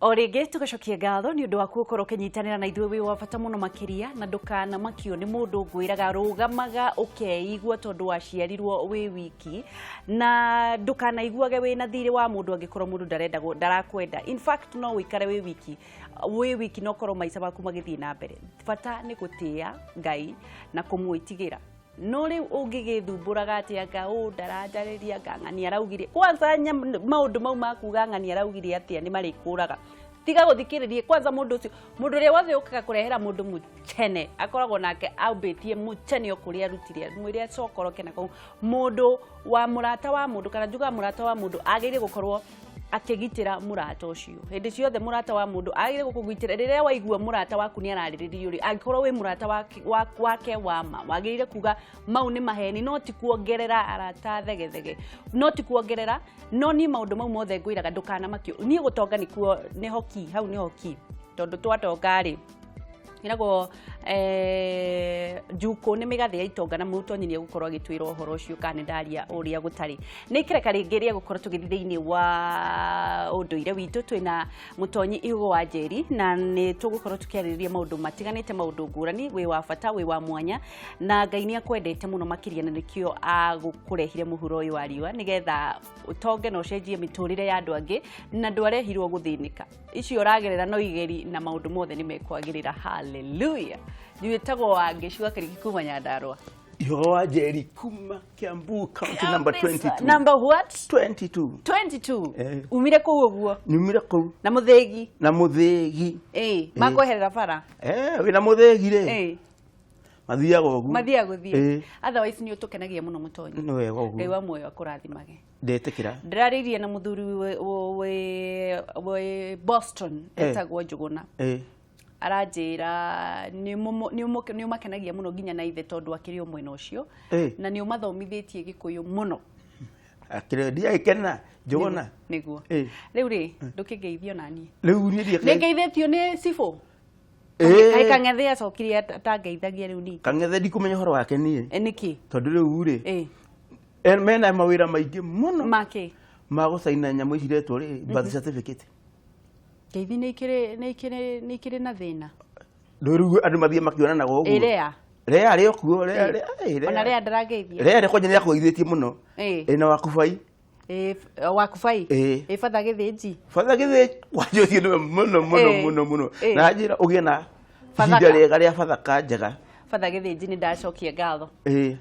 O rĩngĩ tũgacokia ngatho nĩ ũndũ waku gũkorwo ũkĩnyitanĩra na ithuĩ, wĩ wa bata mũno makĩria, na ndũkanamakio nĩ mũndũ. Ngwĩraga rũgamaga ũkeigua tondũ waciarirwo wĩ wiki, na ndũkanaiguage wĩna thirĩ wa mũndũ angĩkorwo mũndũ ndarenda ndarakwenda. In fact, no ũikare wĩ wiki, wĩ wiki, no korwo maica maku magĩthiĩ na mbere. Bata nĩ gũtĩĩa Ngai na kũmwĩtigĩra. No rĩu ũngĩgĩthumbũraga atĩ anga ũ ndaranjarĩria, anga ng'ani araugire kwanza, maũndũ mau makuga ng'ani araugire atĩa nĩ marĩkũraga. Tiga gũthikĩrĩria kwanza mũndũ ũcio. Mũndũ ũrĩa wothe ũkaga kũrehera mũndũ mũcene akoragwo nake ambĩtie mũcene o kũrĩa arutire, mwĩre acokoroke na kũu. Mũndũ wa mũrata wa mũndũ, kana njugaga mũrata wa mũndũ agĩrĩire gũkorwo akĩgitĩra mũrata ũcio hĩndĩ ciothe. Mũrata wa mũndũ agĩrĩire gũkũgitĩra. Rĩrĩa waigua mũrata waku nĩ ararĩrĩrio rĩ, angĩkorwo wĩ mũrata wake wa ma, wagĩrĩire kuga mau nĩ maheni, no ti kuongerera arata thegethege, no ti kuongerera. No niĩ maũndũ mau mothe ngwĩraga ndũkanamakio. Niĩ gũtonga nĩkuo nĩho ki hau, nĩho ki, tondũ twatonga rĩ, ĩragwo njukũ nĩ mĩgathĩ ya itonga, na mũtonyi nĩ egũkorwo agĩtwĩra ũhoro ũcio kana nĩ ndaria ũrĩa gũtarĩ. Nĩ ikereka rĩngĩ rĩa gũkorwo tũgĩthiĩ thĩinĩ wa ũndũire witũ. Twĩna mũtonyi Ihugo wa Njeri, na nĩ tũgũkorwo tũkĩarĩrĩria maũndũ matiganĩte, maũndũ ngũrani. Wĩ wa bata, wĩ wa mwanya, na Ngai nĩ akwendete mũno makĩria, na nĩkĩo agũkũrehire mũhuro ũyũ wa riũa nĩgetha ũtonge na ũcenjie mĩtũrĩre ya andũ angĩ, na ndwarehirwo gũthĩnĩka. Icio ũragerera no igeri, na maũndũ mothe nĩ mekwagĩrĩra. Haleluya. Njũĩtagwo Wangeci wa Kariki kuma Nyandarũa. Ihogo wa Njeri kuma Kiambu County, number 22. Number what? 22. 22. Eh. Umire kũu ũguo? Nyumire kũu. Na mũthĩgi? Na mũthĩgi. Ĩ, makweherera bara? Eh, wĩna mũthĩgi rĩ, Ĩ. mathiaga ũguo. Mathiaga gũthiĩ. Ĩ. Otherwise nĩ ũtũkenagia mũno, mũtonyi. Nĩ wega Ngai ũguo. wa muoyo akũrathimage. Ndetĩkĩra. Ndĩrarĩirie na mũthuri wĩ Boston, etagwo Njũgũna. Aranjĩra nĩ ũmakenagia mũno, nginya na ithe, tondũ akĩrĩ o mwena ũcio, na nĩ ũmathomithĩtie Gĩkũyũ mũno. Akĩrĩ ndiagĩkena Njũgũna. Nĩguo. Rĩu rĩ, ndũkĩngeithio naniĩ? Rĩu niĩ nĩ ndiakĩ ngeithĩtio nĩ cibũ. Kaĩ Kang'ethe acokire atangeithagia rĩu ningĩ? Kang'ethe ndikumenya ũhoro wake niĩ. Ĩ, nĩkĩ? Tondũ rĩu rĩ, mena mawĩra maingĩ mũno Makĩ? Ma gũcaina nyamũ ici iretwo rĩ birth certificate. Ngeithi nĩ ikĩrĩ na thĩna. Rĩu andũ mathiĩ makĩonanaga ũguo. Ĩrĩa Rea rĩ okuo rea rea ĩ, Ona rea. rĩa ndarangeithia. Rea rĩ kwanja nĩ akũgeithĩtie mũno. Ĩ, na wakubai. Ĩ, wakubai. Ĩ. Ĩ, batha gĩthĩnji. Batha gĩthĩ kwanja ũcio nĩwe mũno mũno mũno mũno. Na njĩra ũgĩe na Bathaka. ihinda rĩega rĩa bathaka njega. Batha gĩthĩnji, nĩ ndacokia ngatho.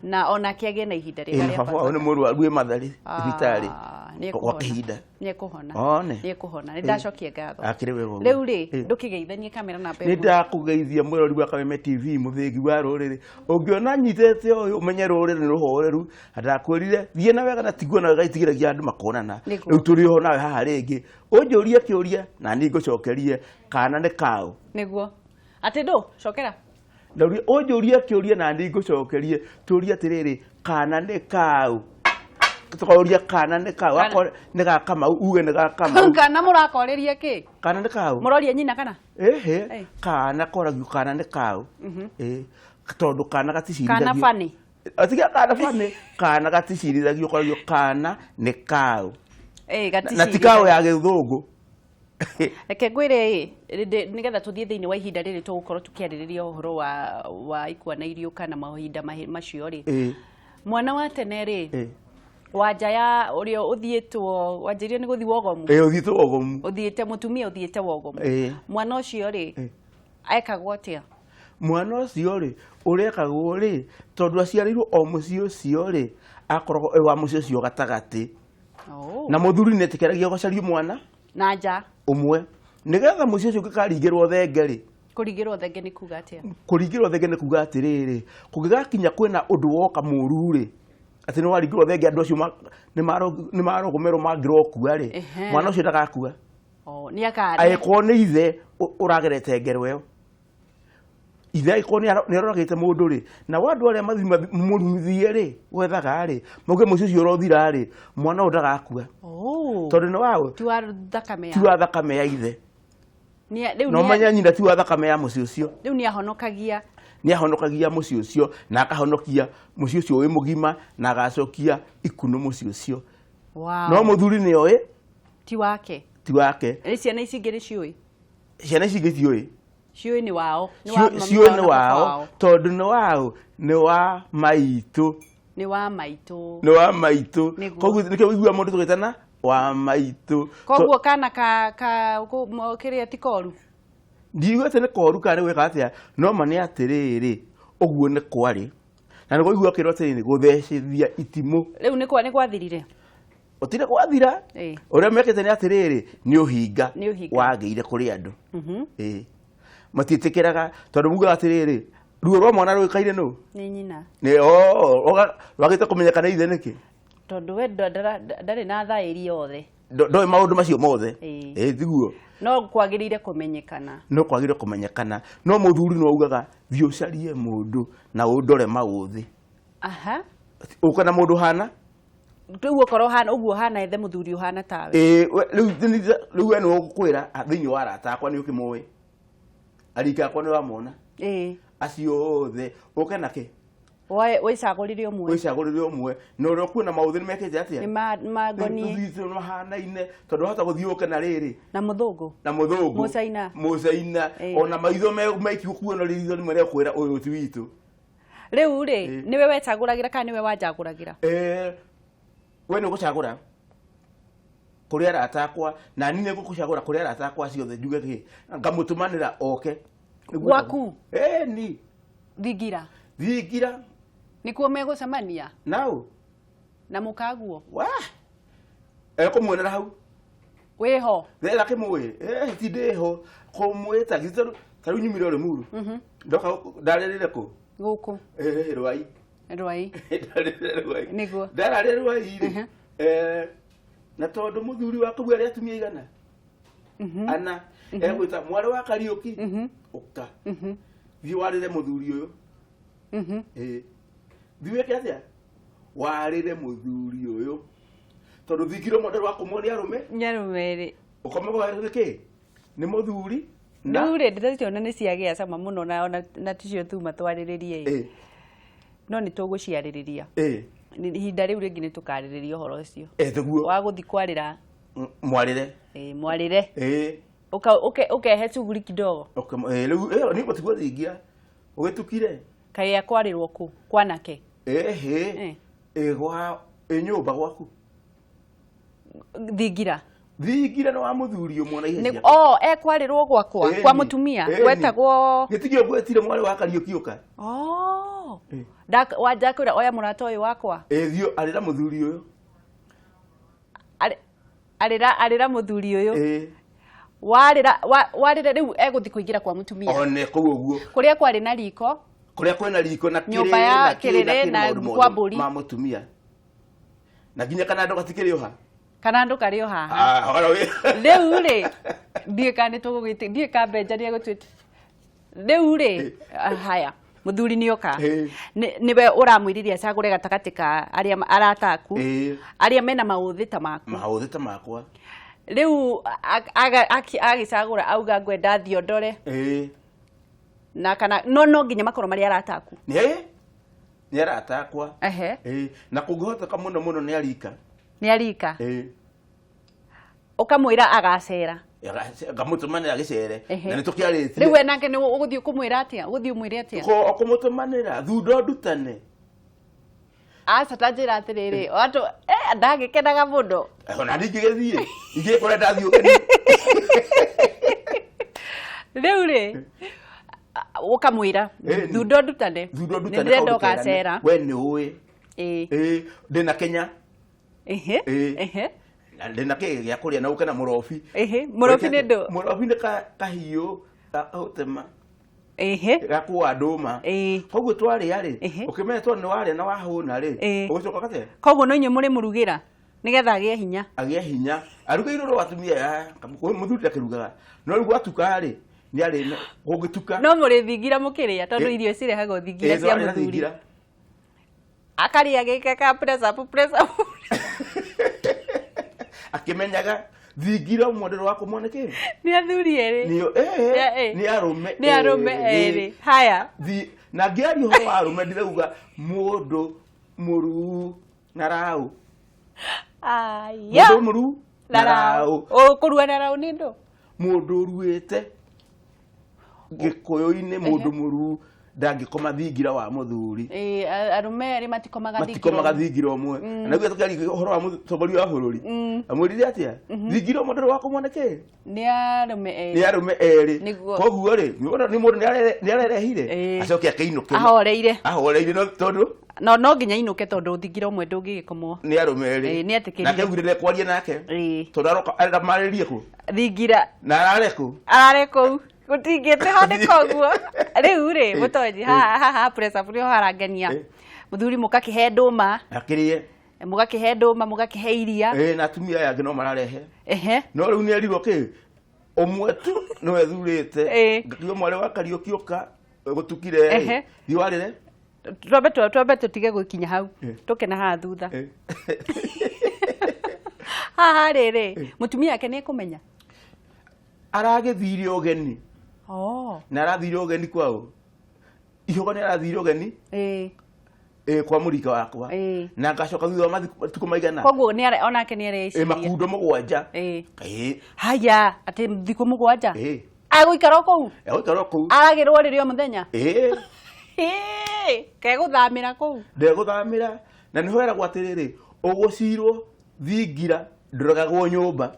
Na onake agĩe na ihinda rĩega Na rĩa baba wao nĩ Bathaka. mũrwaru wĩ Mathari thibitarĩ Ah, nĩ gwa ekũhona. kahinda. Nĩ ekũhona. One. Nĩ ekũhona, nĩ ndacokia ngatho. Akĩrĩ wega ũguo. Rĩu rĩ, ndũkĩgeithanie kamera namba Nĩ 1. ndakũgeithia mwĩrori wa Kameme TV, mũthĩgi wa rũrĩrĩ. Ũngĩona nyitĩte ũyũ, ũmenye rũrĩrĩ nĩ rũhoreru. Na ndakwĩrire thiĩ na wega na tiguo na wega itigĩragia andũ makonana. Nĩguo. Rĩu tũrĩ oho nawe haha rĩngĩ, ũnjũrie kĩũria na niĩ ngũcokerie kana nĩ kaũ. Nĩguo atĩ ndũ cokera. Ndauria ũnjũrie kĩũria na niĩ ngũcokerie. Tũrie atĩrĩrĩ, kana nĩ kaũ? Tũkoria kana nĩ kaũ? Kana- Akorwo nĩ ga Kamau, uge nĩ ga Kamau. Kana mũrakorĩria kĩ? Kana nĩ kaũ? Mũroria nyina kana? Ehe. Kana Kana koragio kana nĩ kaũ. Ĩ, tondũ kana gaticirithagio. Kana bani. Atiga kana bani, kana gaticirithagio, koragio kana nĩ kaũ. Na ti kaũ ya gĩthũngũ. Reke ngwĩre ĩ, nĩgetha tũthiĩ thĩinĩ wa ihinda rĩrĩ tũgũkorwo tũkĩarĩrĩria ũhoro wa ikua na iriũka na mahinda macio rĩ, mwana wa tene rĩ, wanja ya ũrĩa ũthiĩtwo wanjĩrire nĩ gũthiĩ wogomu. Ĩ, ũthiĩte wogomu. Ũthiĩte, mũtumia ũthiĩte wogomu, mwana ũcio rĩ, ekagwo atĩa? Mwana ũcio rĩ, ũrekagwo rĩ, tondũ aciarĩirwo o mũciĩ ũcio rĩ, akoragwo e wa mũciĩ ũcio gatagatĩ. Na mũthuri nĩ etĩkĩragia gũcario mwana na nja ũmwe nĩgetha mũciĩ ũcio ũngĩkaringĩrwo thenge rĩ. Kũringĩrwo thenge nĩ kuga atĩa? Kũringĩrwo thenge nĩ kuga atĩrĩrĩ, kũngĩgakinya kwĩna ũndũ woka mũru rĩ, atĩ nĩ waringĩrwo thenge, andũ acio nĩ marogomerwo mangĩrokua rĩ, mwana ũcio ndagakua. Oh, nĩ aka Angĩkorwo nĩ ithe ũragerete ngero ĩyo, ithe angĩkorwo nĩ aroragĩte mũndũ rĩ, na andũ arĩa mathiĩ mũrumithie rĩ, gwethaga rĩ, mauge mũciĩ ũcio ũrothira rĩ, mwana ũyũ ndagakua. Tondũ nĩ waũ? Ti wa thakame Ti ya wa thakame ya ithe. Rĩu Na ũmenye nyina ti wa thakame ya mũciĩ ũcio. Rĩu nĩ ahonokagia. Nĩ ahonokagia mũciĩ ũcio, na akahonokia mũciĩ ũcio wĩ mũgima, na agacokia ikunũ mũciĩ ũcio. No mũthuri nĩ oĩ Ti wake. Ti wake. Rĩ ciana ici ingĩ nĩ ciũĩ? Ciana ici ingĩ ciũĩ. Ciũĩ nĩ wao, nĩ wa mami Ciũĩ wao nĩ na baba wao, tondũ nĩ wao, nĩ wa maitũ. Nĩ wa maitũ. Nĩ wa maitũ. Nĩguo. Koguo nĩkĩo ũiguaga mũndũ tũgĩtana wa maitũ. Koguo kana ka kĩrĩa ti koru? Ndiuga atĩ nĩ koru kana nĩ gwĩka atĩa, no ma nĩ atĩrĩrĩ, ũguo nĩ kwarĩ. Na nĩguo ũiguaga ũkĩrwo atĩrĩrĩ, gũthecithia itimũ. Rĩu nĩ gwathirire? Gũtirĩ gwathira. Ũrĩa mekĩte nĩ atĩrĩrĩ, nĩ ũhinga Nĩ ũhinga. wagĩire kũrĩ andũ. Matiĩtĩkĩraga, tondũ mugaga atĩrĩrĩ, ruo rwa mwana rũĩkaine nũ? Nĩ nyina. Nĩ, rwagĩte kũmenyeka nĩ ithe nĩkĩ? Tondũ we ndarĩ na thaĩri yothe. Ndoĩ maũndũ macio mothe. Tiguo. No kwagĩrĩire kũmenyekana. No kwagĩrĩire kũmenyekana. No mũthuri no augaga, thiĩ ũcarie mũndũ na ũndore maũthĩ. Ũka na mũndũ hana? Rĩu okorwo hana, ũguo hana ethe mũthuri ũhana tawe. We, rĩu rĩu we nĩwe ũgũkwĩra, thĩinĩ wa arata akwa nĩ ũkĩmũĩ. Arika akwa nĩ wamona. Acio othe, ũke na kĩ? Wĩcagũrĩre ũmwe. Wĩcagũrĩre ũmwe. Na ũrĩa ũkuona maũthĩ nĩ mekĩte atĩa? Nĩ mangoniĩ. Nĩ tũthiĩte mahanaine, tondũ wahota gũthiĩ ũke na rĩrĩ. Na mũthũngũ. Na mũthũngũ. Mũcaina. Mũcaina. Ona maitho maikiu kuona ritho rĩmwe rĩa kwĩra ũyũ ti witũ. Rĩu rĩ, nĩwe wecagũragĩra kana nĩwe wanjagũragĩra? We nĩ ũgũcagũra kũrĩ arata akwa, na niĩ nĩ ngũgũcagũra kũrĩ arata akwa ciothe, njuge kĩ, ngamũtũmanĩra oke. Gwaku? Ni. Thingira. Thingira. Nĩkuo megũcemania? Nau. Na mũkaguo? Wa. Ekũmuonera hau. Wĩho? Rĩera kĩmũĩ. Ti ndĩho. Kũmwĩta, githĩ ta rĩu nyumire Rĩmuru. Ndoka gũkũ, ndarĩrĩre kũ? Gũkũ. Rwai. Rwai. Ndarĩrĩre Rwai. Nĩguo. Ndararĩre Rwai rĩ. Na tondũ mũthuri wa kũu arĩ atumia igana? Ana. Egwĩta mwarĩ wa Kariũki. Ũka. Thiĩ warĩre mũthuri ũyũ. Thiĩ wĩke atĩa? Warĩre mũthuri ũyũ. Tondũ thingiro mwende rwa kũmwo nĩ arũme? Nĩ arũme rĩ. Ũkomagwo nĩ kĩ? Nĩ mũthuri na Rĩu rĩ, ndĩraciona nĩ ciagĩa cama mũno na ona na ticio tuma twarĩrĩrie. No nĩ tũgũciarĩrĩria. Ihinda rĩu rĩngĩ nĩ tũkarĩrĩria ũhoro ũcio. Tiguo. Wa gũthiĩ kwarĩra. Mwarĩre. Mwarĩre. Ũkehe cuguri kidogo. Rĩu, nĩ gũtigwo thingira. Ũgĩtukire. Kaĩ akwarĩrwo kũ? Kwanake. Gwa, nyũmba gwaku. Thingira. Thingira nĩ wa mũthuri ũmwe na ihe Nĩ ciake. Oh, ekwarĩrwo gwakwa, kwa mũtumia, gwetagwo Gĩtigio ngwĩtire mwarĩ wa Kariũki ũka. Oh. Wanja kwĩra oya mũrata ũyũ wakwa. Thiĩ arĩra mũthuri ũyũ. Arĩra mũthuri ũyũ. Warĩra rĩu egũthiĩ kũingĩra kwa mũtumia. One kũu ũguo. Kũrĩa kwarĩ na riko. Kũrĩa kwĩna riko na Nyũmba kĩrĩrĩ ya na kĩrĩ na kĩrĩrĩ kĩrĩ na maũndũ mothe kwa mbũri. ma mũtumia. Na nginya kana andũ gatikĩrĩ o ha. Kana andũ karĩ o haha. Horo wĩ. Rĩu rĩ, ndiũĩ kana nĩ tũgũgĩte, ndiũĩ ka Benja nĩ egũtuĩte. Rĩu rĩ, haya, mũthuri nĩ oka. Nĩwe ũramwĩrire acagũre gatagatĩ ka arĩa arata aku, arĩa mena maũthĩ ta maku. Maũthĩ ta makwa. Rĩu, agĩcagũra auga ngwenda thiĩ ndore. Na kana, no nginya makorwo marĩ arata aku. Nĩ? Nĩ arata akwa. Na kũngĩhoteka mũno mũno nĩ arika. Nĩ arika? Ũkamwĩra agacera. Ngamũtũmanĩra gĩcere. Na nĩ tũkĩarĩtie. Rĩu we nake nĩ ũgũthiĩ kũmwĩra atĩa? Ũgũthiĩ ũmwĩre atĩa? Ũkũmũtũmanĩra, thundo ndutane. Aca ta njĩra atĩrĩrĩ, andũ, ndagĩkenaga mũno. Ona niĩ ingĩgĩthiĩ, ingĩgĩkora ndathiĩ ũgeni. Rĩu rĩ, ũkamwĩra, thundo ndutane. Thundo ndutane, Nĩ ndĩrenda kaũndũ kerane. ũgacera. We nĩ ũĩ. Ndĩna Kenya. Na ndĩna kĩ gĩa kũrĩa na ũke na mũrobi. Mũrobi nĩ ndũ? Mũrobi nĩ kahiũ ga gũtema. Ga kũa ndũma. Koguo twarĩa rĩ, ũkĩmenya tondũ nĩ warĩa na wahũna rĩ, ũgĩcoka ũgate? Koguo no inyuĩ mũrĩmũrugĩra nĩgetha agĩe hinya. Agĩe hinya. Arugĩirwo rwa atumia aya, mũthuri ndakĩrugaga. No rĩu gwatuka rĩ, nĩ arĩ na, kũngĩtuka. No mũrĩthingira mũkĩrĩa, tondũ irio cirehagwo thingira cia Twarĩa mũthuri. thingira. Akarĩa gĩke ka press up, press up. Akĩmenyaga thingira ũmwe ndĩrĩ wa kũmwo nĩ kĩ? Nĩ athuri erĩ. Nĩ nĩ arũme Nĩ arũme erĩ. erĩ. Haya. Na ngĩaria ũhoro wa arũme ndĩrauga mũndũ mũruu na raũ. Aya. Mũndũ mũruu Na raũ. Ũkũrua na raũ nĩ ndũ? Mũndũ ũruĩte Gĩkũyũ-inĩ, mũndũ mũruu ndangĩkoma thingira wa mũthuri. Ĩĩ, arũme erĩ matikomaga thingira Matikomaga ũmwe. Thingira ũmwe. Na nĩguo tũkĩaria ũhoro wa mũtongoria wa bũrũri, amwĩrire atĩa? Thingira ũmwe ndũrĩ wakomwo nĩ kĩ? Nĩ arũme erĩ. Nĩ arũme erĩ. Nĩguo. Koguo rĩ, nĩwona nĩ mũndũ nĩ arerehire acoke akĩinũke Ahoreire. Ahoreire, no tondũ No nginya inũke tondũ thingira ũmwe ndũngĩgĩkomwo. Nĩ arũme erĩ. Ĩĩ, nĩ etĩkĩrire. Nake augire ndekwaria nake tondũ aroka arenda marĩrie kũ Thingira. Na arare kũ? Arare kũu gũtingĩtĩhanĩka ũguo rĩu rĩ. Mũtonyi, haha haha press up nĩho harangenia. Mũthuri mũgakĩhe ndũma. Akĩrĩe. Mũgakĩhe ndũma, mũgakĩhe iria. Ĩĩ, na atumia aya angĩ no mararehe. No rĩu nĩ erirwo kĩ ũmwe tu nĩwe thurĩte. Ngakiuga mwarĩ wa Kariũki, ũka gũtukire rĩ, thiĩ warĩre. Twambe tũtige gũkinya hau. Tũke na haha thutha. Haha rĩrĩ, mũtumia wake nĩ ekũmenya? Aragĩthire ũgeni. Oh. Na arathire ũgeni kwao ihoga, nĩ arathire ũgeni kwa mũrika wakwa. Na ngacoka thutha wa matukũ maigana. Koguo onake nĩ areciria. Makundo 7. Haya, atĩ thikũ 7 agũikara o kũu? Egũikara o kũu. Aragĩrwo rĩrĩ o mũthenya? Ĩĩ. Ĩĩ, kegũthamĩra kũu? Ndegũthamĩra, na nĩho eragwo atĩrĩrĩ, ũgũcirwo thingira ndũragagwo nyũmba.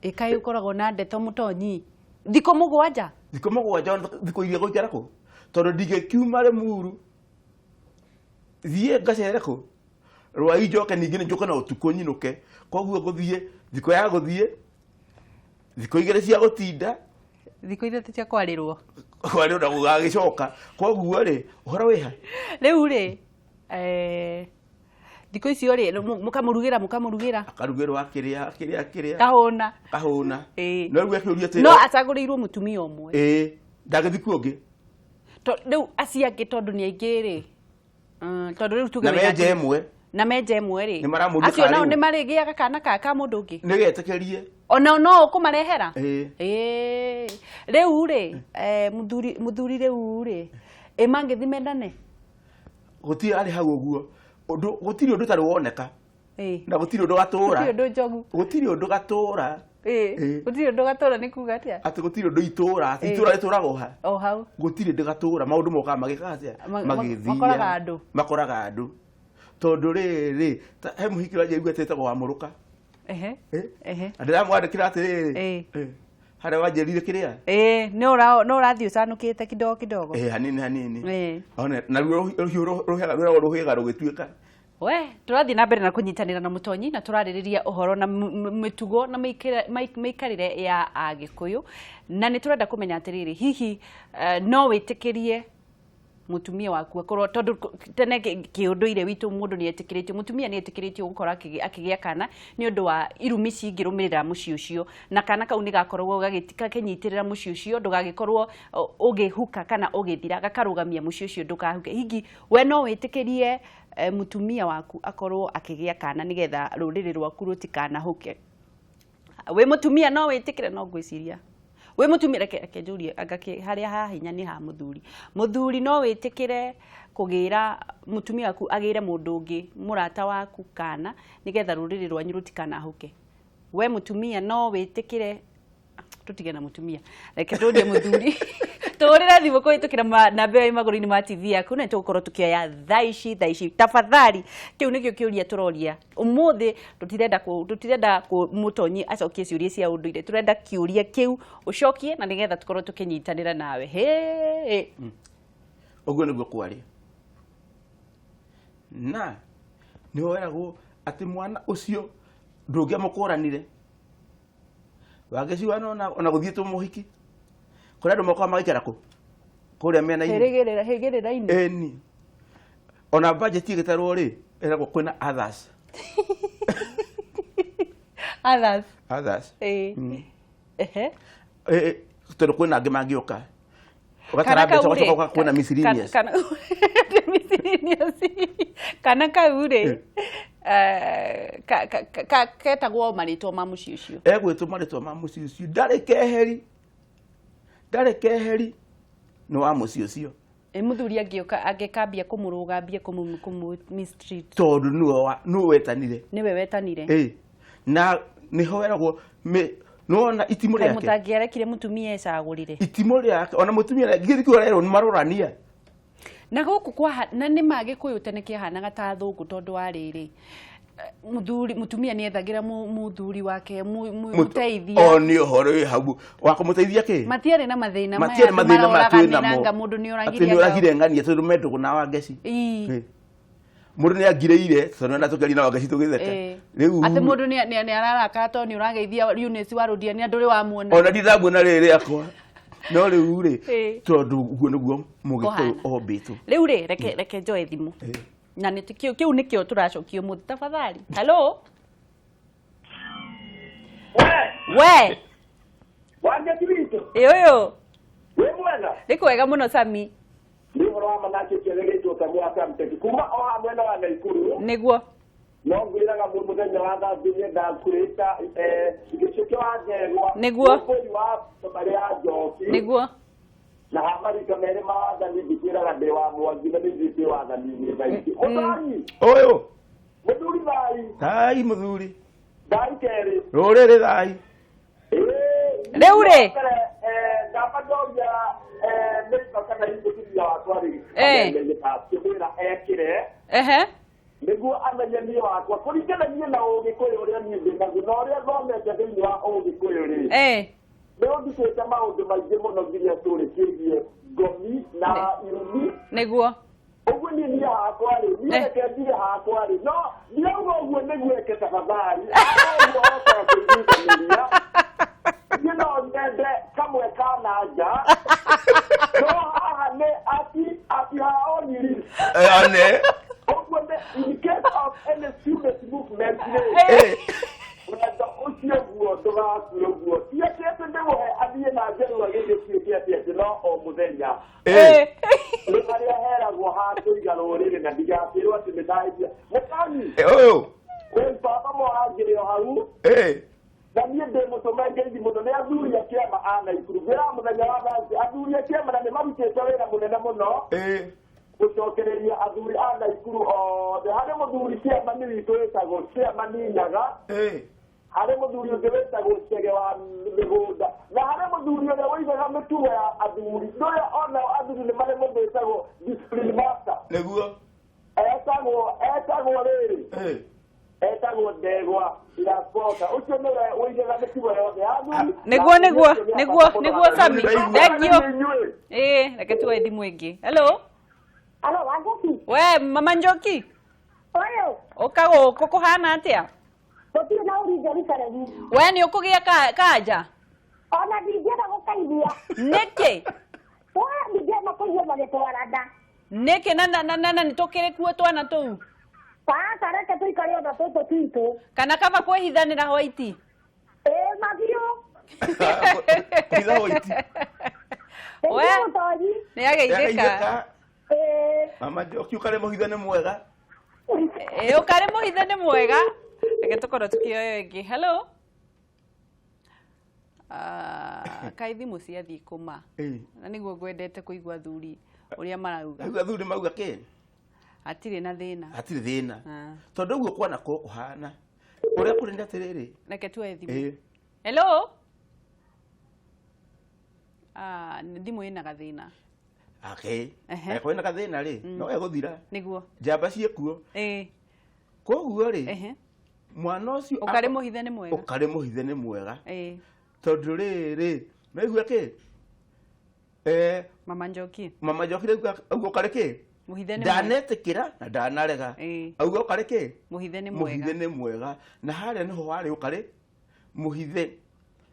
Ĩkaĩ ũkoragwo na ndeto mũtonyi, thikũ 7? Thikũ 7, ona thikũ iria gũikara kũ, tondũ ndingĩkiuma Rĩmuru thiĩ ngacere kũ rwai, njoke ningĩ nĩ njoke na ũtukũ nyinũke. Koguo ngũthiĩ thikũ ya gũthiĩ, thikũ 2 cia gũtinda. Thikũ 3 cia kwarĩrwo. Kwarĩ na gũgagĩcoka. Koguo rĩ, ũhoro wĩha? Rĩu rĩ, thikũ icio rĩ, mũkamũrugĩra mũkamũrugĩra. Akarugĩrwo, akĩrĩa akĩrĩa akĩrĩa. Kahũna. Kahũna. No rĩu akĩũria atĩrĩ, No acagũrĩirwo mũtumia ũmwe. Ĩĩ, ndangĩthiĩ kuo ũngĩ. Rĩu acio angĩ tondũ nĩ aingĩ rĩ, tondũ rĩu tuge Na wĩna menja ĩmwe. Na menja ĩmwe rĩ, Nĩ maramũria acio nao karĩ nĩ marĩgĩaga kana ka mũndũ ũngĩ? Nĩgetĩkĩrie. Ona no ũkũmarehera? Ĩĩ. Ĩĩ. Rĩu rĩ, mũthuri rĩu rĩ, ĩ mangĩthi mendane? Gũtirĩ arĩ hau ũguo ũndũ, gũtirĩ ũndũ ũtarĩ woneka. Na gũtirĩ ũndũ gatũra. Gũtirĩ ũndũ njogu. Gũtirĩ ũndũ gatũra. Gũtirĩ ũndũ gatũra nĩ kuga atĩa? Atĩ gũtirĩ ũndũ itũra. Itũra rĩtũragwo ha? O hau. Gũtirĩ ũndũ gatũra, maũndũ mokaga magĩkaga atĩa? Magĩthiaga. Makoraga andũ. Makoraga andũ. Tondũ rĩrĩ, he mũhiki ũranjia igua etĩtagwo wa mũrũka. Na ndĩramwandĩkĩra atĩrĩrĩ, harĩa wanjĩrire kĩrĩa? Ĩĩ, no ũrathiĩ ũcanũkĩte kidogo kidogo. Ĩĩ, hanini hanini. One, naruo rũhiũ rũhĩaga, rwĩragwo rũhĩga rũgĩtuĩka. We, tũrathiĩ na mbere na kũnyitanĩra na mũtonyi na tũrarĩrĩria ũhoro na mĩtugo na mĩikarĩre ya Agĩkũyũ, na nĩ tũrenda kũmenya atĩrĩrĩ, hihi, no wĩtĩkĩrie mũtumia waku akorwo, tondũ tene kĩũndũire witũ mũndũ nĩ etĩkĩrĩtio, mũtumia nĩ etĩkĩrĩtio gũkorwo akĩgĩa kana nĩ ũndũ wa irumi cingĩrũmĩrĩra mũciĩ ũcio, na kana kau nĩ gakoragwo gakĩnyitĩrĩra mũciĩ ũcio ndũgagĩkorwo ũgĩhuka kana ũgĩthira, gakarũgamia mũciĩ ũcio ndũkahuke. Hihi we no wĩtĩkĩrie, mũtumia waku akorwo akĩgĩa kana nĩgetha rũrĩrĩ rwaku rũtikanahuke? Wĩ mũtumia no wĩtĩkĩre? No ngwĩciria wĩ mũtumia, reke njũrie, anga harĩa ha hinya nĩ ha mũthuri. Mũthuri, no wĩtĩkĩre kũgĩra mũtumia waku agĩre mũndũ ũngĩ, mũrata waku, kana nĩgetha rũrĩrĩ rwanyu rũtikanahuke? We mũtumia no wĩtĩkĩre? Tũtige na mũtumia, reke tũrie mũthuri. Tũhũrĩre thimũ kũhĩtũkĩra namba ĩyo ĩ magũrũ-inĩ ma TV yaku, na nĩtũgũkorwo tũkĩoya thaa ici thaa ici. Tafadhali, kĩu nĩkĩo kĩũria tũroria ũmũthĩ. Tũtirenda mũtonyi acokie ciũria cia ũndũire, tũrenda kĩũria kĩu ũcokie na nĩgetha tũkorwo tũkĩnyitanĩra nawe. Hĩ. Ũguo nĩguo kwarĩ, na nĩ weragwo atĩ mwana ũcio ndũngĩamũkũranire wagĩciwa ona gũthiĩ mũhiki kũrĩa andũ mokaga magaikara kũ kũrĩa mĩena-inĩ. Hĩgĩrĩra-inĩ. Ĩni, ona budget ĩgĩtarwo rĩ, ĩragwo kwĩna others. Others. Others. Ehe. Tondũ kwĩna angĩ mangĩũka ũgatara Kana mbeca kau rĩ, ũgacoka ũgoka kwĩna miscellaneous. Miscellaneous. Kana kau rĩ, ketagwo marĩtwa ma mũciĩ ũcio? Egwĩtwo marĩtwa ma mũciĩ ũcio, ndarĩ keheri, ndarĩ keheri, nĩ wa mũciĩ ũcio. Ĩ mũthuri angĩũka angĩkambia kũmũrũga, ambie kũmũ mistreat? Tondũ nĩwe wetanire. Nĩwe wetanire. Ĩ, na Nĩho weragwo nĩwona itimũ Kaĩ rĩake. Mũtangĩarekire mũtumia ecagũrĩre? Itimũ rĩake ona mũtumia githĩ kĩu arerwo nĩ marorania. Na gũkũ kwa na nĩ ma Gĩkũyũ tene kĩahanaga ta thũngũ, tondũ wa rĩrĩ, mũthuri, mũtumia nĩ ethagĩra mũthuri wake mũteithia. O nĩ ũhoro wĩ hau wa kũmũteithia kĩ. Matiarĩ na mathĩna maya. Matiarĩ Andũ mathĩna maya twĩ maroraganĩra namo. Anga mũndũ nĩ atĩ oragire nĩ oragire ng'ania tondũ me ndũgũ na Wangeci. Mũndũ nĩ angirĩire tondũ na tũkĩaria na Wangeci tũgĩtheka. Rĩu Atĩ mũndũ nĩ ararakara tondũ nĩ ũrageithia Eunice wa Rũdia, nĩ andũ wamuona. Ona ndiramuona rĩrĩ rĩakwa, no rĩu rĩ, tondũ guo nĩguo Mũgĩkũyũ Kũhana. ombĩtwo. Rĩu rĩ, reke njoe thimũ. Na nĩ kĩu nĩkĩo tũracokia ũmũthĩ, tafadhali. Hello. We. Wangeci witũ. Ĩ ũyũ. Wĩ mwega? Nĩ kwega mũno, Sami. Nĩ ũhoro wa manake kĩeregeitwo ta gwa Samtech kuma o haha mwena wa Naikuru. Nĩguo. No ngwĩraga mũthenya wa Thursday nyendaga kwĩta gĩcũkĩ wa ndegwa. Nĩguo. Mũkũri wa thabarĩ ya njoki. Nĩguo. Na ha marika merĩ ma wathani ngĩkwĩraga ndĩ wa Mwangi na nĩ thiĩte wathani-inĩ thaa ici. Mũthoni. Ũyũ. Mũthuri thai. Thai mũthuri. Thai kerĩ. Rũrĩrĩ thai. Rĩu rĩ. Ndamba ndoria mĩrika kana hihi mũtumia wakwa rĩ, akĩmwĩra ekĩre nĩguo amenye niĩ wakwa kũringana niĩ na Ũgĩkũyũ ũrĩa niĩ ndĩ naguo na ũrĩa thomete thĩinĩ wa Ũgĩkũyũ rĩ, nĩ ũndutĩte maũndũ maingĩ mũno nginya tũrĩ kĩgiĩ ngomi na irumi. Ũguo niĩ hakwa rĩ, niĩ reke ndige hakwa rĩ, no ndirauga ũguo nĩguo eke, tafadhali ũguo hotaga kũiguithanĩria. Niĩ no nyende kamwe ka na nja, no haha nĩ ati ha oniri. One. Ũguo nĩ in case of any student movement rĩ, wendo ũcio guo ndũgakue, ũguo ti atĩ atĩ ndĩmũhe athiĩ na njerua gĩgĩtuĩke atĩ atĩ no o mũthenya nĩ harĩa heragwo ha kũiga rũrĩrĩ na ndigatĩrwo atĩ nĩ ndahĩtia mũtani. Ũyũ. Kwĩ baba morangĩrĩ o hau. Na niĩ ndĩ mũtũme ngeithi mũno nĩ athuri a kĩama a Naikuru. Ngwĩraga mũthenya wa Thursday athuri a kĩama na nĩ marutĩte wĩra mũnene mũno gũcokereria athuri a Naikuru othe. Harĩ mũthuri kĩama nĩ witũ wĩtagwo kĩama Nyaga, harĩ mũthuri ũngĩ wĩtagwo Chege wa mĩgũnda, na harĩ mũthuri ũrĩa ũigaga mĩtugo ya athuri ndũrĩa onao athuri nĩ marĩ mũndũ wĩtagwo discipline master. Etagwo rĩrĩ, etagwo Ndegwa Iraspota, ũcio nĩwe ũigaga mĩtugo yothe ya athuri. Nĩguo, nĩguo, nĩguo, nĩguo, Sami. Thank you. Inyuĩ. Reke tuoe thimũ ĩngĩ. Hello. Alo, Wangeci. We mama Njoki. Ũyũ. Ũka gũkũ, kũhana atĩa? Gũtirĩ na ũri Jerusalemu. We nĩ ũkũgĩa kanja? Ona ndingĩenda gũkaigua. Nĩkĩ? We ndingĩenda kũigua magĩtwara nda. Nĩkĩ na nĩ tũkĩrĩ kuo twana tũu? Baba, reke tũikare ona tũtũ twitũ. Kana kaba kwĩhithanĩra hwaiti? Ĩĩ mabiũ. Hitha hoiti. We. Nĩguo mũtonyi. Nĩ ageithĩka. Ĩĩ. Mama Njoki, ũkarĩ mũhithe nĩ mwega. Ĩ ũkarĩ mũhithe nĩ mwega. Reke tũkorwo tũkĩoya ĩngĩ. Hello. Ah, kaĩ thimũ ciathiĩ kũma. Na nĩguo ngwendete kũigua athuri ũrĩa marauga. Rĩu athuri mauga kĩ? Hatirĩ na thĩna. Hatirĩ thĩna. Ah. Tondũ ũguo kwana ko kũhana ũrĩa kũrĩ nĩ atĩrĩrĩ. Reke tuoe thimũ. Hello. Ah, thimũ ĩna gathĩna. Okay. Ehe. Angĩkorwo ĩna gathĩna rĩ, no egũthira. Nĩguo. Njamba ciĩkuo. Koguo rĩ, mwana ũcio Ũkarĩ mũhithe nĩ mwega. Ũkarĩ mũhithe nĩ mwega. Tondũ rĩrĩ, naigua kĩ, Mama Njoki. Mama Njoki rĩu auga ũkarĩ kĩ? Mũhithe nĩ mwega. Ndanetĩkĩra na ndanarega. Auga ũkarĩ kĩ? Mũhithe nĩ mwega. Mũhithe nĩ mwega. Na harĩa nĩho warĩ ũkarĩ mũhithe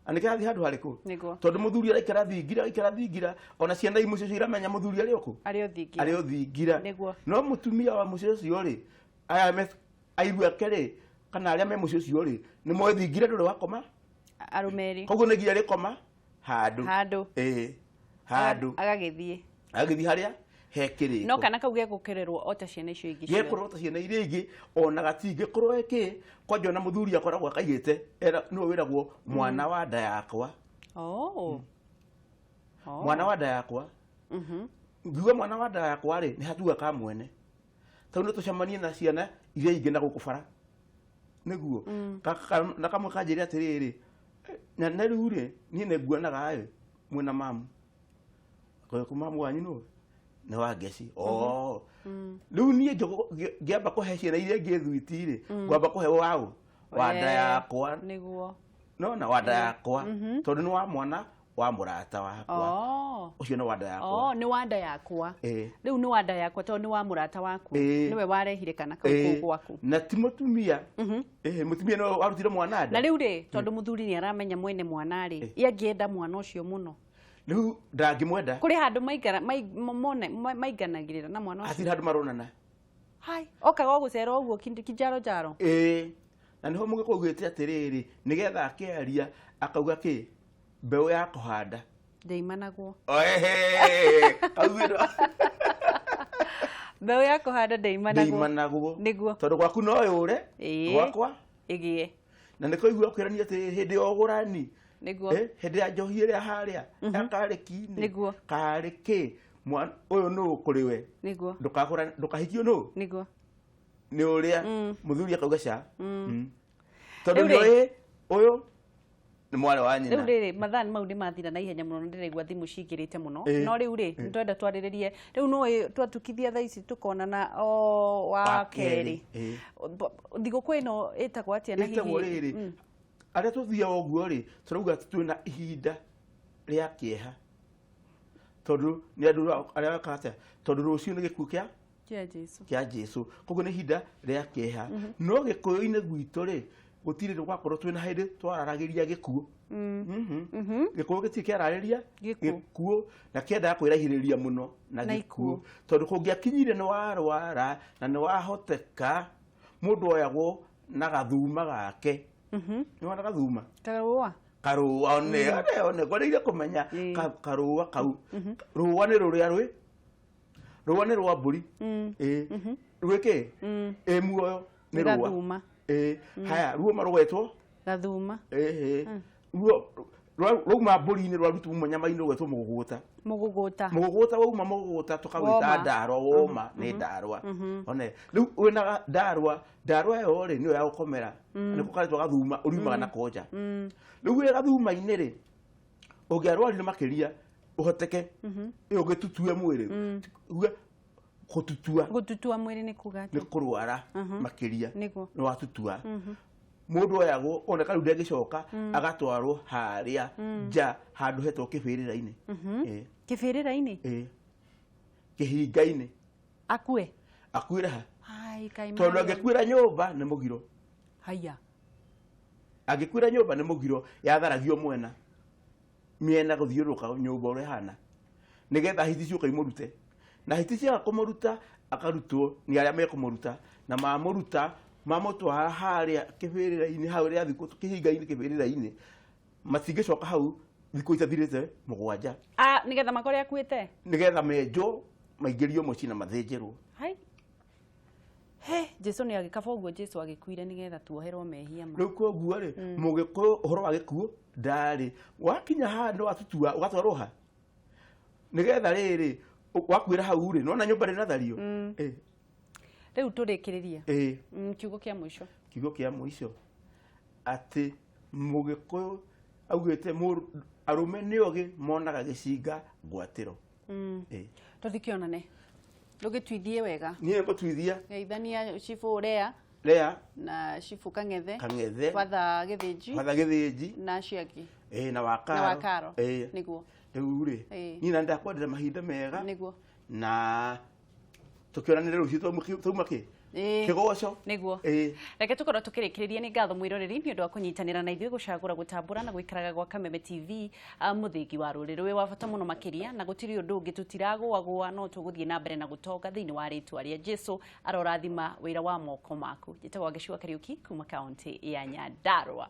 na nĩ kĩrathiĩ handũ harĩkũ? Nĩguo. Tondũ mũthuri araikara thingira, aikara thingira, ona ciana imwe cio iramenya mũthuri arĩ okũ. Arĩ o thingira. Arĩ o thingira. Nĩguo. No mũtumia wa mũciĩ ũcio rĩ, aya me airu ake rĩ, kana arĩa me mũciĩ ũcio rĩ, nĩ moĩ thingira ndũrĩ wakoma. Arũme erĩ. Koguo nĩ nginya rĩkoma handũ. Handũ. Ĩĩ, handũ. Agagĩthiĩ. Agagĩthiĩ harĩa he kĩrĩko. No kana kau gegũkererwo o ta ciana icio ingĩ ciothe. Gekũrwo ta ciana iria ingĩ, ona gatingĩkorwo ĩkĩ kwanja, ona mũthuri akoragwo akaigĩte nĩwe wĩragwo mwana wa nda yakwa. Oh. Oh. Mwana wa nda yakwa. Ngiuga mwana wa nda yakwa rĩ, nĩ hatua ka mwene tondũ nĩ tũcemanie na ciana iria ingĩ na gũkũ bara. Nĩguo. Na kamwe kanjĩre atĩrĩrĩ, na rĩu rĩ, niĩ nĩnguonaga ĩ mwĩna mamu. Kwa mamu wanyu nũ? Nĩ wa Ngeci. Oh. Rĩu niĩ ngĩamba kũhe ciana iria ingĩ thwiti rĩ, ngwamba kũhe waũ? Wa nda yakwa. Nĩguo. Nona wa nda yakwa. Tondũ nĩ wa mwana wa mũrata wakwa. Ũcio nĩ wa nda yakwa. Oh, nĩ wa nda yakwa. Rĩu nĩ wa nda yakwa tondũ nĩ wa mũrata waku. Nĩwe warehire kana kau kũu gwaku. Na ti mũtumia. Mũtumia nĩwe warutire mwana nda. Na rĩu rĩ, tondũ mũthuri nĩ aramenya mwene mwana rĩ, ye angĩenda mwana ũcio mũno. Rĩu ndangĩmwenda. Kũrĩ handũ maiganagĩrĩra na mwana ũcio. Hatirĩ handũ maronana. Hai, okaga o gũcera ũguo kinjaro njaro. Na nĩho mũgĩkũyũ augĩte atĩrĩrĩ, nĩgetha akĩaria akauga kĩ? Mbeũ ya kũhanda ndĩimanagwo. Kaugĩrwo. Mbeũ ya kũhanda ndĩimanagwo. Nĩguo. Tondũ gwaku no yũre, gwakwa ĩgĩe. Na nĩkĩo igua kwĩrania atĩ hĩndĩ ya ũgũrani. Nĩguo. Hĩndĩ ya njohi ĩrĩa harĩa, ya karĩki-inĩ. Nĩguo. Karĩkĩ, ũyũ nũ kũrĩ we. Nĩguo. Ndũkagũra, ndũkahikio nũ? Nĩguo. Nĩ ũrĩa mũthuri akauga ca. Tondũ nĩũĩ ũyũ nĩ mwarĩ wa nyina. Rĩu rĩrĩ, mathaa mau nĩ mathira na ihenya mũno, ndĩraigua thimũ cingĩrĩte mũno. No rĩu rĩ, nĩtwenda twarĩrĩrie. Rĩu no twatukithia thaa ici tũkonana o wa kerĩ. Thigũkũ ĩno ĩtagwo atĩa na hihi? Ĩtagwo rĩrĩ, arĩa tũthiaga ũguo rĩ, tũrauga atĩ twĩna ihinda rĩa kĩeha. Tondũ nĩ andũ arĩa mekaga atĩa? Tondũ rũciũ nĩ gĩkuũ kĩa Jesũ. Kĩa Jesũ. Koguo nĩ ihinda rĩa kĩeha. No gĩkũyũ-inĩ gwitũ rĩ, gũtirĩ gwakorwo twĩna hĩndĩ twararagĩria gĩkuũ. Gĩkuũ gĩtirĩ kĩararĩria gĩkuũ na kĩendaga kwĩraihĩrĩria mũno na gĩkuũ. Tondũ kũngĩakinyire nĩ warwara na nĩ wahoteka, mũndũ oyagwo na gathuma gake. Nĩ wona gathuma? Karũa. Karũa, one, one, one, ngorĩire kũmenya karũa kau. Rũa nĩ rũrĩa rwĩ? Rũa nĩ rwa mbũri. Rwĩkĩ? Muoyo nĩ rũa. Gathuma. Haya, ruoma rũgetwo? Gathuma. Ruo rwauma mbũri-inĩ rwarutwo nyama-inĩ rũgetwo mũgũgũta. Mũgũgũta. Mũgũgũta wauma mũgũgũta tũkawĩta ndarwa, woma nĩ ndarwa. One, rĩu wĩna ndarwa, ndarwa ĩyo rĩ nĩyo ya gũkomera. Nĩko karetwo gathuma, ũriumaga na konja. Rĩu wĩ gathuma-inĩ rĩ, ũngĩarwarire makĩria ũhoteke, ũngĩtutue mwĩrĩ. Uge gũtutua. Gũtutua mwĩrĩ nĩ kuga atĩa? Nĩ kũrwara makĩria. Nĩguo. Nĩ watutua. Mũndũ oyagwo ona kariu ndangĩcoka agatwarwo harĩa nja handũ hetwo kĩbĩrĩra-inĩ. Kĩbĩrĩra-inĩ? Kĩhinga-inĩ. Akue? Akuĩre ha? Ai, kaĩ Tondũ angĩkuĩra nyũmba nĩ mũgiro. Haya. Angĩkuĩra nyũmba nĩ mũgiro, yatharagio mwena. Mĩena gũthiũrũrũka nyũmba ũrĩa ĩhana. Nĩgetha hiti ciũka imũrute. Na hiti ciaga kũmũruta, akarutwo nĩ arĩa mekũmũruta. Na mamũruta, mamũtwara harĩa kĩbĩrĩra-inĩ, hau rĩa thikũ, kĩhinga-inĩ kĩbĩrĩra-inĩ, matingĩcoka hau thikũ itathirĩte 7. Nĩgetha makore akuĩte? Nĩgetha menjwo, maingĩrio mũciĩ na mathĩnjĩrwo. Hai. He, Jesũ nĩ agĩkaba ũguo Jesũ agĩkuire nĩgetha tuoherwo mehia ma. Rĩu koguo rĩ, mũgĩkũyũ ũhoro wa gĩkuũ ndarĩ. Wakinya handũ watutua ũgatwarwo ha? Nĩgetha rĩrĩ, wakuĩra hau rĩ, nĩwona nyũmba ndĩnathario? Rĩu tũrĩkĩrĩrie. Kiugo kĩa mũico. Kiugo kĩa mũico. Atĩ mũgĩkũyũ augĩte arũme nĩ ogĩ monaga gĩcinga ngwatĩro. Tũthikĩonane. Ndũgĩtuithie wega. Niĩ ngũtuithia. Geithania Cibũ Rea. Rea. Na Cibũ Kang'ethe. Kang'ethe. Batha Gĩthĩnji. Batha Gĩthĩnji. Na acio angĩ. Na Wakaro. Na Wakaro. Nĩguo. Rĩu rĩ, niĩ na ndakwendera mahinda mega. Nĩguo. Na tũkĩonanĩre rũciũ twauma kĩ? Kĩgoco. Nĩguo. Reke tũkorwo tũkĩrĩkĩrĩria nĩ ngatho mwĩroreri nĩ ũndũ wa kũnyitanĩra na ithuĩ gũcagũra gũtambũra na gũikaraga gwa Kameme TV, mũthingi wa rũrĩrĩ wĩ wa bata mũno makĩria, na gũtirĩ ũndũ ũngĩ tũtiragũagũa, no tũgũthiĩ na mbere na gũtonga thĩinĩ wa rĩtwa rĩa Jesũ. Arorathima wĩra wa moko maku. Njĩtagwo Wangeci wa Kariũki kuma kaunti ya Nyandarua.